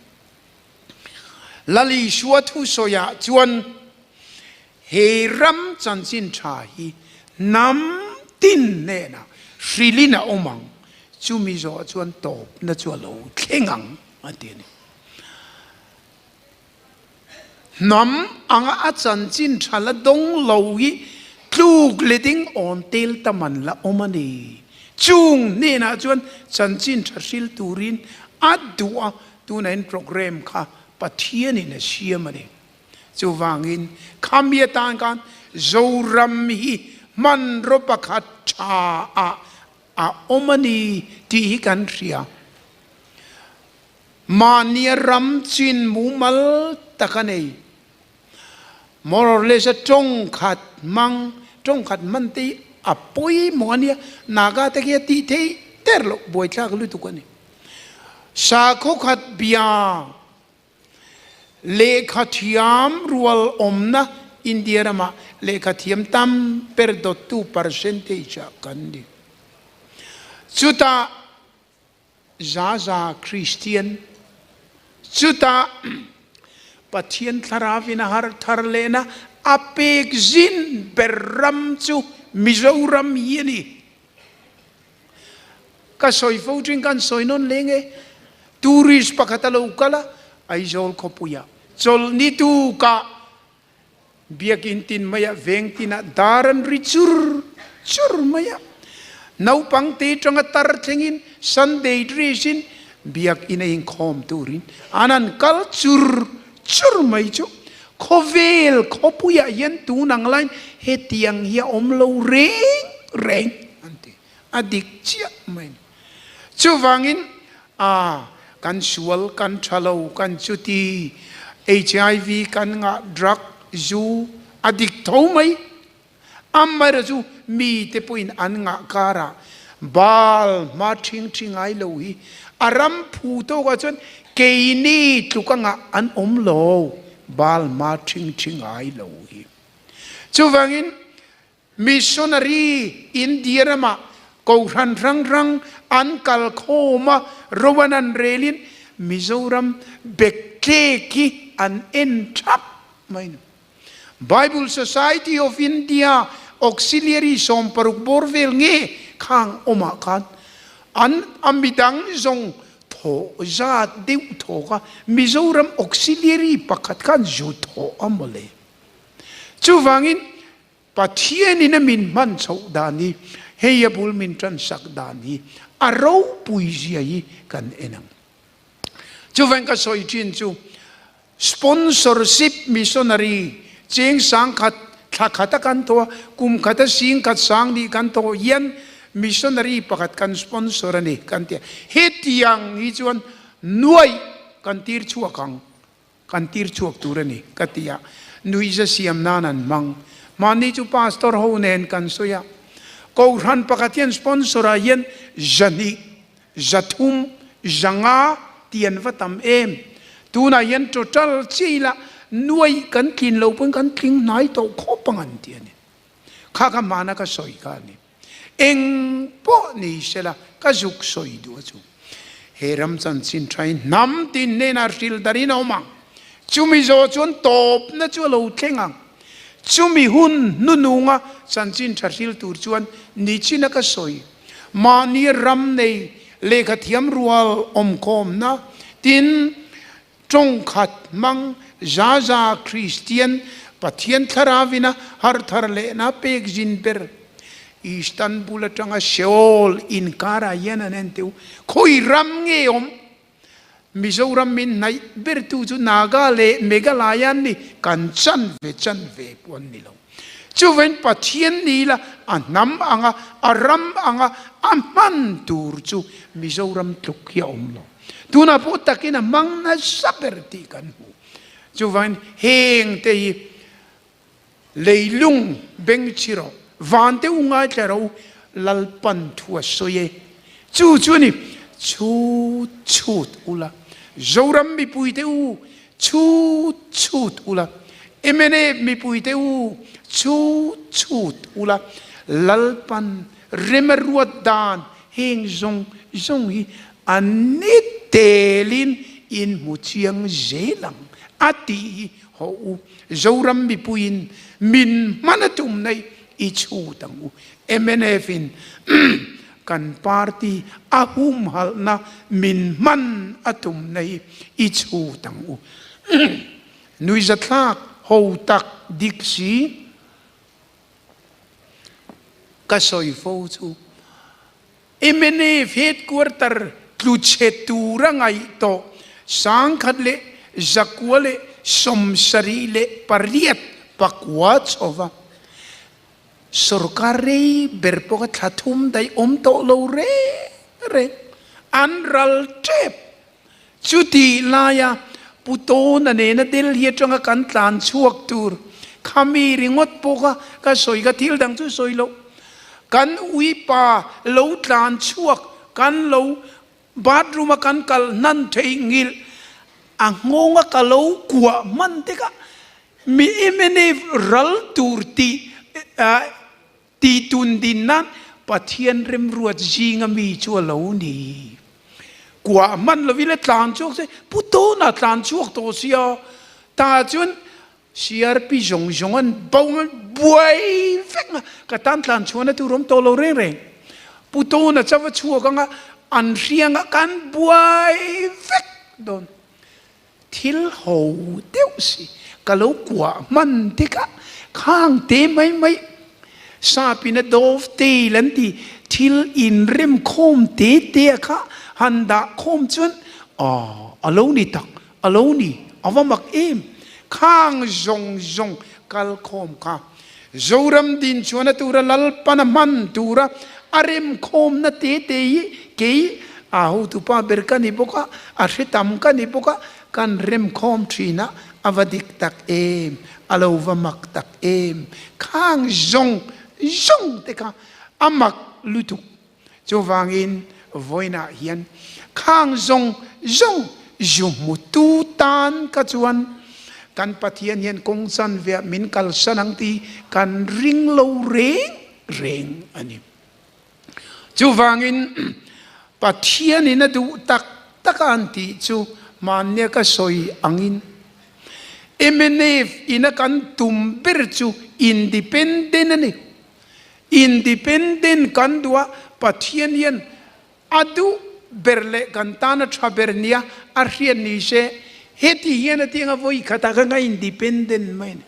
Lal Isua thusawiah chuan he ram chanchin tha hi hnam tin hnenah hrilhin a awm ang, chumi zawh chuan tawpna chu a lo thleng ang a ti a ni. Hnam anga a chanchin tha la dawng lo hi tluk letting awn tel ta man la awm a ni. Chung hnenah chuan chanchin tha hril turin a duh a, Tuna in program kha Pathianin a siam a ni. Chuvangin khami atan khan Zoram hi hmanraw pakhat tha ah a awm a ni tih hi kan hria. Mahnia ram chin mumal tak a nei. More or less a tawng khat hmang, tawng khat hman te hi a pawimawh a nia, Naga te khi a tih theih der loh buaithlak lutuk a ni. Sakhaw khat bia lehkha thiam rual awmna India ramah lehkha thiam tam ber dawttu percentage ah kan ni. Chutah Zaza Kristian chutah Pathian thlarau in a har thar lehna a pek zin ber ram chu Mizoram hi a ni. Ka sawi fo thin kan sawi nawn leng e. Tourist pakhat a lo kal a, Aizawl khawpuiah chawlhni tukah Biakinn tin maiah veng tinah dar an ri chur chur mai a. Naupang te tanga tar thlengin Sunday dress in biakinn a inkhawm turin an han kal chur chur mai chu khawvel khawpuiah hian tun ang laiin hetiang hi a awm lo reng reng an ti. A dik chiah mai a ni. Chuvangin a kan sual, kan tha lo, kan chuti, HIV kan ngah, drug, zu a dik tho mai. Amaherawh chu mite pawhin an ngah karah bal hma thing thi ngai lo hi a ram phu tawkah chuan keini tluk anga an awm lo, bal hma thing thi ngai lo hi. Chuvangin Missionary India ramah kohhran hrang hrang an kal khawm a, ro an an relin Mizoram bektlek hi an en thap mai a ni. Bible Society of India Auxiliary 16 bawr vel nge khang awmah khan an a midang zawng thaw. Thawh zat deuh thawk a, Mizoram Auxiliary pakhat khan zu thawh a mawle. Chuvangin Pathianin a min hman chhoh dan hi, hei a bul min tan sak dan hi a ropui zia hi kan en ang. Chuvangin ka sawi thin chu sponsorship missionary cheng sangkhat thla khata kan thawh a, kum khata singkhat sang nih kan thawh hian missionary pakhat kan sponsor a ni kan ti a. Hetiang hi chuan nuaih kan tir chhuak ang. Kan tir chhuak tur a ni, ka ti a. Nuihza siam nan an hmang. Mahni chu pastor ho nen kan sawi a. Kohhran pakhat hian sponsor ah hian zahnih, zathum, zanga ti an va tam em. Tunah hian total chiah ila nuaih kan tlin lo pawn kan tling hnai tawh khawp ang an ti a ni. Kha kha hmana ka sawi kha a ni. Eng pawh ni sela ka zuk sawi duh a chu. He ram chanchin thain hnam tin hnenah hril darin a awm ang. Chumi zawh chuan tawpna chu a lo thleng ang. Chumi hun hnununga chanchin tha hril tur chuan nichina ka sawi. Mahni ram nei lehkha thiam rual awmkhawmna tin tawngkhat hmang za za Kristian Pathian thlarauina har thar lehna pek zin ber Istanbul atanga Seoul inkarah hian an en teu. Khawi ram nge awm? Mizoram min hnaih bertu chu Naga leh Meghalaya an ni, kan chan ve chan ve pawh an ni lo. Chuvain Pathian ni ila a hnam anga a ram anga a hman tur chu Mizoram tluk hi a awm lo. Tunah pawh takin a hmang nasa ber tih kan hmu. Chuvangin heng te hi leilung beng chi rawh, van te u ngaithla rawh u, Lalpan thu a sawi e. Chu chu a ni, chhut chhut ula, Zoram mipui te u, chhut chhut ula, mnf mipui te u, chhut chhut ula, Lalpan Rem a ruat dan heng zawng zawng hi a ni telin in hmu chiang zel ang a tih hi haw u. Zoram mipuiin min hman a tum nei i chhut ang u. Mnf in kan party a humhalhna min hman a tum nei i chhut ang u. Nuihzathlak ho tak dik si. Ka sawi fo chu mnf headquarter tlu chhe tura ngaih tawh 1848 pakua chhova sorkar rei ber pawh kha thla thum daih awm tawh lo reng reng an ral tep. Chutih laia Pu Tawna nena Delhi atanga kan tlan chhuak tur kha mi ringawt pawh kha ka sawi ka thil dang chu sawi loh. Kan uipa lo tlan chhuak kan lo bathroom a kan kal hnan theih ngilh a nghawnga ka lo kuah hman te kha mi mnf ral tur tih Tih tun din nan Pathian remruat zinga mi chu a lo ni. Kuah hman lovin a tlan chhuak se, Pu Tawna tlan chhuak tawh sia, tah chuan CRP zawng zawng an bo an buai vek a, ka tan tlan chhuahna tur awm tawh lo reng reng. Pu Tawna chauh a chhuak anga an hrianga kan buai vek dawn. Thil ho deuh si ka lo kuah hman tikah khang te mai mai sapin a dove tail an ti thil inrem khawm te te a kha han dah khawm chuan aw a lo ni tak a lo ni a va mak em khang zawng zawng kal khawm kha Zoram din chuan a tura Lalpan a hman tura a remkhawmna te te hi kei a hotupa ber ka ni bawk a, a hre tam ka ni bawk a, kan remkhawm thin a, a va dik tak em, a lo va mak tak em, khang zawng zawng te kha a mak lutuk. Chuvangin vawiinah hian khang zawng zawng zu hmutu tan ka chuan kan Pathian hian kawng chanveah min kalsan ang tih kan ring lo reng reng a ni. Chuvangin Pathianin a duh tak tak a an tih chu hmannia ka sawi angin mnf ina kan tum ber chu independent a ni. Independent kan duh a, Pathian hian a duh ber leh kan tana tha ber nia a hriat ni se, heti hian a ti anga vawi khatah khan ka independent mai a ni.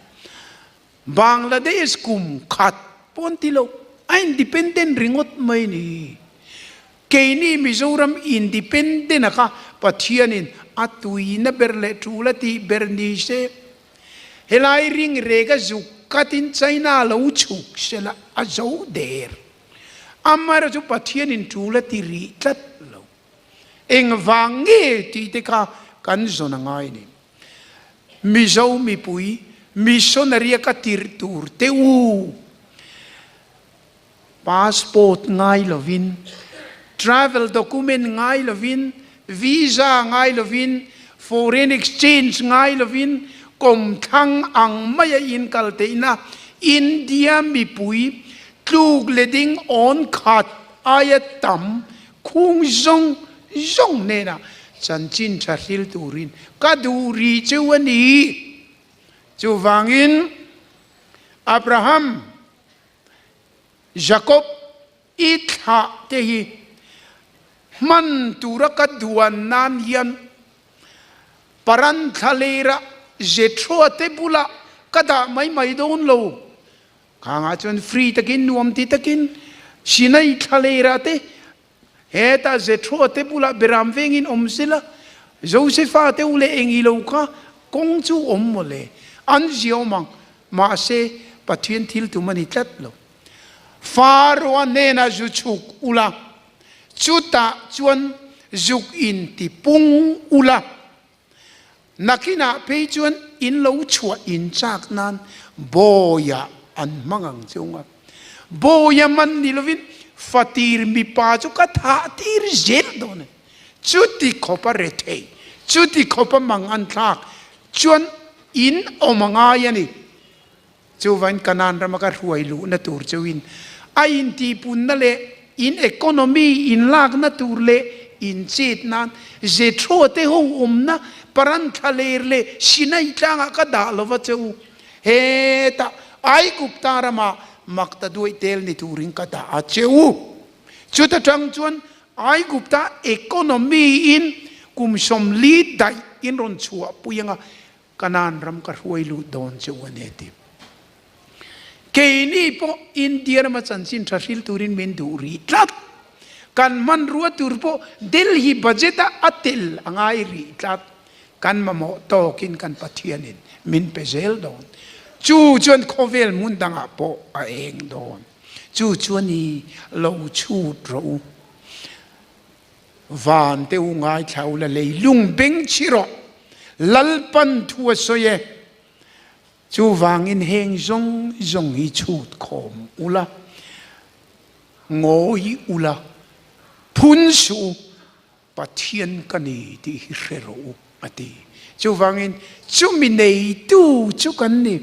Bangladesh kum khat pawh an ti lo, a independent ringawt mai a ni. Keini Mizoram independent a kha Pathianin a tuina ber leh tul a tih ber ni se, helai ring rega zuk katin China lo chhuk sela a zo der. Amaherawhchu chu Pathianin tul a ti rih tlat lo. Engvang nge tih te kha kan zawn a ngai a ni. Mizo mipui missionary a ka tirh tur te u. Passport ngai lovin, travel document ngai lovin, visa ngai lovin, foreign exchange ngai lovin kawmthlang ang maia inkal theihna India mipui tluk leh ding awn khat aia tam khung zawng zawng hnenah chanchin tha hril turin ka duh rih cheu a ni. Chuvangin Abraham Jakob i thlah te hi hman tura ka duan nan hian Paran thlalera Jethroa te bulah ka dah mai mai dawn lo. Khangah chuan free takin nuam ti takin Sinai thlalera te Hetah Jethroa te bulah Beram vengin awm sela, Josefa te u leh eng i lo kha kawng chu awm maw le? An ziawm ang, mahse Pathian thil tum a ni tlat lo. Faro-a hnenah zu chhuk ula, chutah chuan zuk in ti pung ula, nakinah phei chuan in lo chhuah in chak nan bawiah an hmang ang che unga. Bawia man ni lovin fatir mipa chu ka thah tir zel dawn a ni. Chuti khawp a rethei, chuti khawp a mang an thlak chuan in awm a ngai a ni. Chuvain Kanaan rama ka hruai luhna tur cheuhin a intihpunna leh in economy inlakna tur leh inchet nan Jethro te ho awmna Paran thlaler leh Sinai tlangah ka dah lova che u. Hetah Aigupta ramah makta duaih tel ni turin ka dah a che u. Chuta tang chuan Aigupta economy in kum 40 daih in rawn chhuahpui anga Kanaan ram ka hruai lut dawn che u a ni a ti. Keini pawh India rama chanchin tha hril turin min duh rih tlat. Kan hmanrua tur pawh Delhi budget ah a tel a ngai rih tlat. Kan mamawh tawkin kan Pathianin min pe zel dawn. Chu chuan khawvel hmun dangah pawh a eng dawn. Chu chuan i lo chhut rawh u. Van te u ngaithla u la lei lung beng chhi rawh. Lalpan thu a sawi e. Chuvangin heng zawng zawng hi chhut khawm ula, ngawi ula, phun suh u, Pathian ka ni tih hi hre rawh u, a ti. Chuvangin chumi neitu chu kan ni.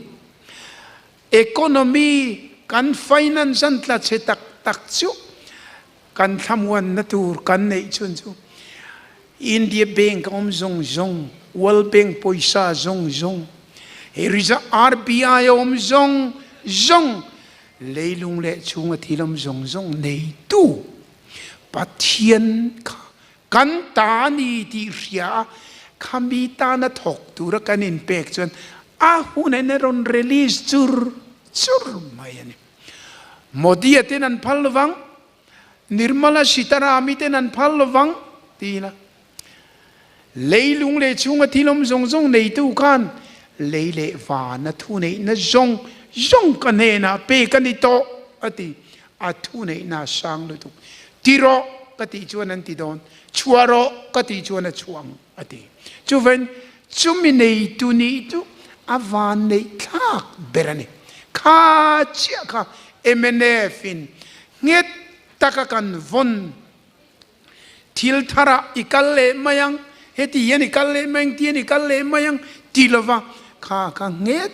Economy kan finance an tla chhe tak tak chu kan thlamuanna tur kan neih chhun chu India Bank a awm zawng zawng, World Bank pawisa zawng zawng, he Reserve RBI a awm zawng zawng, leilung leh chhunga thil awm zawng zawng neitu Pathian kha kan ta a ni tih hria a, khami tana thawk tura kan inpek chuan a hunin a rawn release chur chur mai a ni. Modi-a ten an phal lovang, Nirmala Sitaram-i ten an phal lovang ti ila, leilung leh chhunga thil awm zawng zawng neitu khan lei leh vana thuneihna zawng zawng ka hnenah pek a ni tawh a ti. A thuneihna a sang lutuk. Ti rawh ka tih chuan an ti dawn, chhuah rawh ka tih chuan a chhuah ang a ti. Chuvain chumi neitu nih chu a van neih thlak ber a ni. Kha chiah kha mnf in nghet taka kan vawn thil tharah i kal leh mai ang, heti hian i kal leh mai ang, tihian i kal leh mai ang ti lova kha kha nghet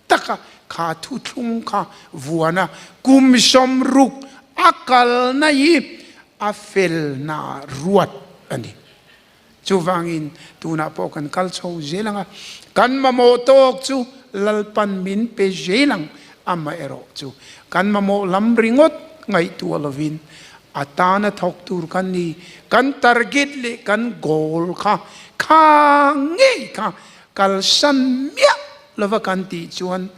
taka kha thuthlung kha vuan a, kum 60 a kalna hi a felna ruat a ni. Chuvangin tunah pawh kan kal chho zel ang a, kan mamawh tawk chu Lalpan min pe zel ang, amaherawh chu kan mamawh lam ringawt ngaihtuah lovin. A tana thawk tur kan ni. Kan target leh kan goal kha kha ngei kha kalsan miah lova kan tih chuan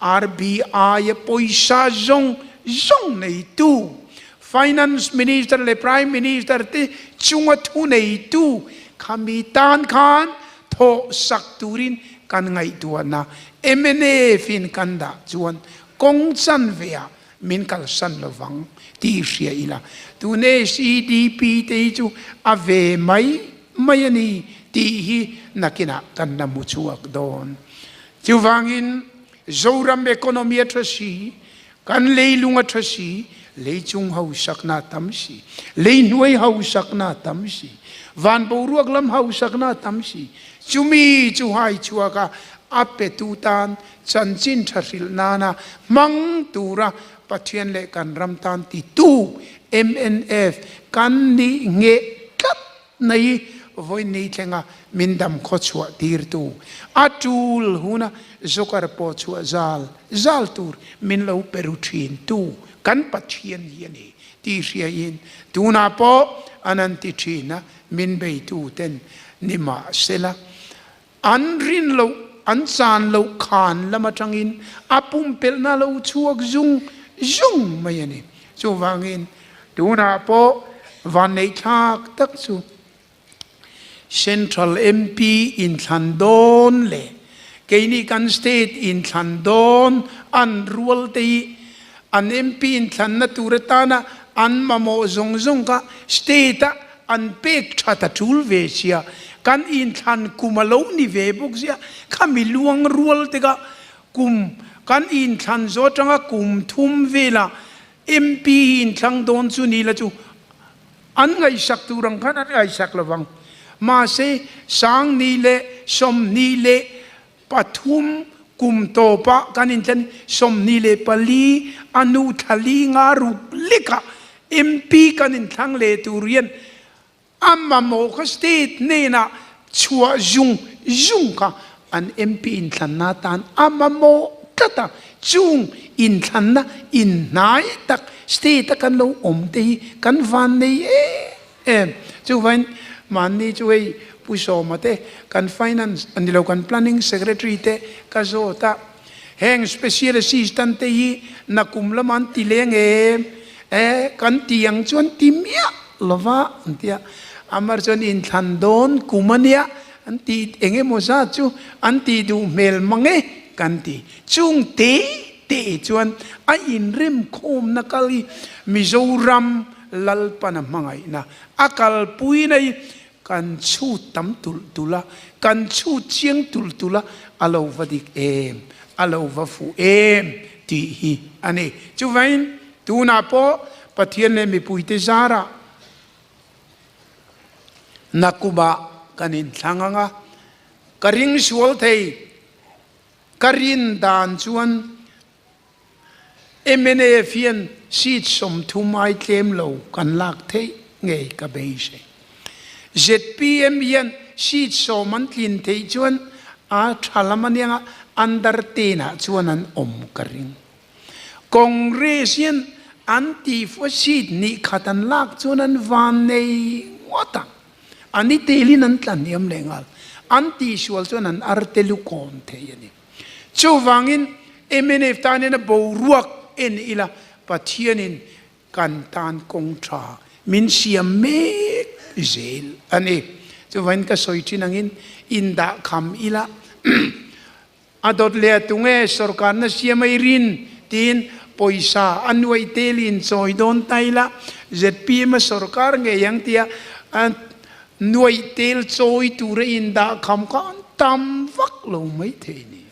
RBI a pawisa zawng zawng neitu, Finance Minister leh Prime Minister te chunga thu neitu kha mi tan khan thawh sak turin kan ngaihtuahna mnf in kan dah chuan kawng chanve ah min kalsan lovang tih hria ila. Tun SEDP te hi chu a ve mai mai a ni tih hi nakinah kan la hmu chhuak dawn. Chuvangin Zoram economy a tha si, kan leilung a tha si, leichung hausakna a tam si, leihnuai hausakna a tam si, van boruak lam hausakna a tam si, chumi chu hai chhuak a, a petu tan Chanchin tha hrilh nana hmang tura Pathian leh kan ram tan titu mnf kan nih ngheh tlat mai vawiin thlenga min dam khaw chhuah tirtu a tul huna Joker pawh chhuah zal zal tur min lo pe ru thin tu kan Pathian hi a ni tih hriain tunah pawh an an ti thin a min beitu ten ni mahsela An rin loh, an chan loh khan lam atangin a pumpelhna lo chhuak zung zung mai a ni. Chuvangin tunah pawh vanneihthlak tak chu Central MP inthlan dawn leh keini kan state inthlan dawn an rual te hi an MP inthlanna tur atana an mamawh zawng zawng kha state-a An pek that a tul ve sia, kan inthlan kum a lo ni ve bawk sia, khami luang rual te kha kum kan inthlan zawh atanga kum thum velah MP hi inthlang dawn chu ni la chu an ngaihsak tur ang khan an ngaihsak lo vang. Mahse, Sangni leh 24 kum tawpah kan inthlen 24 a nu thla li nga ruk lekah MP kan inthlang leh tur hian a mamawh kha state hnenah chhuah zung zung kha an MP inthlanna atan a mamawh tlat a, chung inthlanna inhnai tak state a kan lo awm te hi kan van nei em em. Chuvain mahni chu hei Pu Sawma te kan finance a nilo kan planning secretary te ka zawt a, heng special assistant te hi nakum lama an ti leng em? E kan ti ang chuan ti miah lova an ti a, amar chuan inthlan dawn kum a nia an ti eng emaw zat chu an ti duh hmel mang e kan ti. Chung te te chuan a inremkhawmna kal hi Mizoram Lalpana hmangaihna a kalpuina hi kan chhut tam tulh tulh a, kan chhut chiang tulh tulh a, a lo va dik em, a lo va fuh em tih hi a ni. Chuvain tunah pawh Pathian leh mipuite zarah nakuma kan inthlang ang a, ka ring sual thei, ka rin dan chuan Mnf hian seat 30 ai tlem lo kan lak theih ngei ka beisei. Zpm hian seat 10 an tlin theih chuan a tha lam anianga under ten ah chuan an awm ka ring. Congress hian an tihfua seat hnih khat an lak chuan an van nei ngawt ang. An i telin an tla hniam leh nghal. An tihsual chuan an arte lukawn thei a ni. Chuvangin mnf tan hian a boruak en ila Pathianin kan tan kawng tha min siam mek zel a ni. Chuvangin ka sawi thin angin indah kham ila a dawt leh a tunge sorkarna siam a i rin tiin pawisa a nuaih telin chawi dawn ta ila zpm a sorkar ngei ang tia Nuaih tel chawi tura indah kham kha an tam vak lo mai thei ni.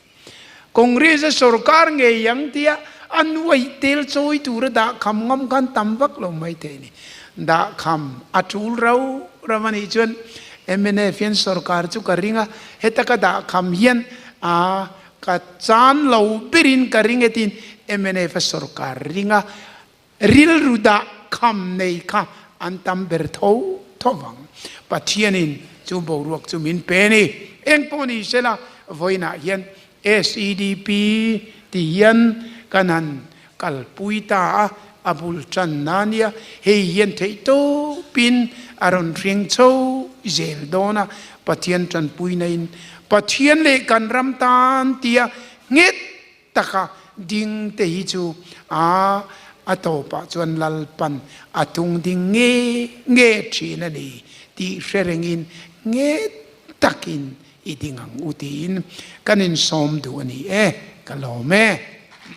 Congress a sorkar ngei ang tia a nuaih tel chawi tura dah kham ngam kha an tam vak lo mai thei ni. Dah kham a tul rau rau a nih chuan mnf hian sorkar chu ka ring a, heta ka dah kham hian a ka chan lo berin ka ring e tiin mnf a sorkar ring a. Rilru dah kham nei kha an tam ber tho tho vang. Pathianin chu boruak chu min pe a ni. Eng pawh ni sela, vawiinah hian SEDP ti hian kan han kalpui ta a. a bul tanna a nia, hei hian theihtawpin a rawn hring chho zel dawn a, Pathian tanpuina in Pathian leh kan ram tan tia nghet taka ding te hi chu a a tawpah chuan Lalpan a tung ding nge nge thin a ni tih hre rengin nghet takin i ding ang u tiin kan insawm duh a ni e, ka lawm e.